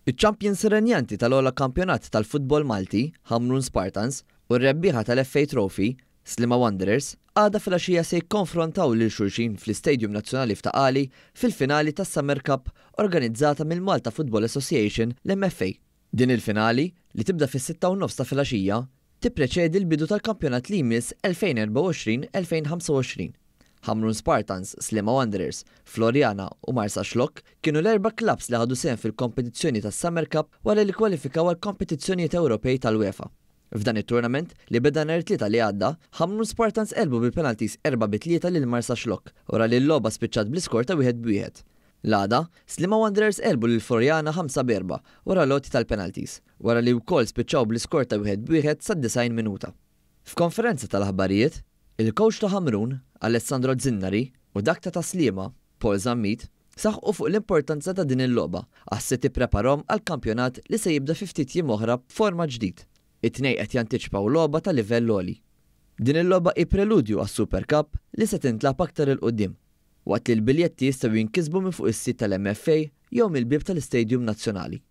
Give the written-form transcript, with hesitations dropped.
Iċ-champions renjanti tal-ogħla kampjonat tal-futbol Malti, Ħamrun Spartans, u r-rebbieħa tal-FA Trophy, Sliema Wanderers, għada filgħaxija se jikkonfrontaw lil xulxin fl-Istadium Nazzjonali f'Ta' Qali fil-finali tas-Summer Cup organizzata mill-Malta Football Association, l-MFA. Din il-finali, li tibda fis-6:30 ta' filgħaxija, tippreċedi l-bidu tal-kampjonat li jmiss 2024-2025. Ħamrun Spartans, Sliema Wanderers, Floriana u Marsaxlokk kienu l-erba' klabbs li ħadu sehem fil-kompetizzjoni tas-Summer Cup wara li kkwalifikaw għall-kompetizzjonijiet Ewropej tal-UEFA. F'dan it-tournament, li beda nhar it-Tlieta li għadda, Ħamrun Spartans għelbu bil-penalties 4-3 lil Marsaxlokk wara li l-logħba spiċċat bl-iskor ta' 1-1. L-għada, Sliema Wanderers għelbu lil Floriana 5-4 wara l-għoti tal-penalties, wara li wkoll spiċċaw bl-iskor ta' 1-1 sad-90 minuta. F'konferenza tal-aħbarijiet, il-kowċ ta' Ħamrun, Alessandro Zinnari, u dak ta' Tas-Sliema, Paul Zammit, saħqu fuq l-importanza ta' din il-logħba għax se tippreparhom għall-kampjonat li se jibda fi ftit jiem oħra b'forma ġdid. It-tnejn qed jantiċpaw logħba ta' livell għoli. Din il-logħba hi preludju għas-Super Cup li se tintlagħab aktar 'il quddiem, waqt li l-biljetti jistgħu jinkisbu minn fuq is-sit tal-MFA jew mill-bieb tal-Istadium Nazzjonali.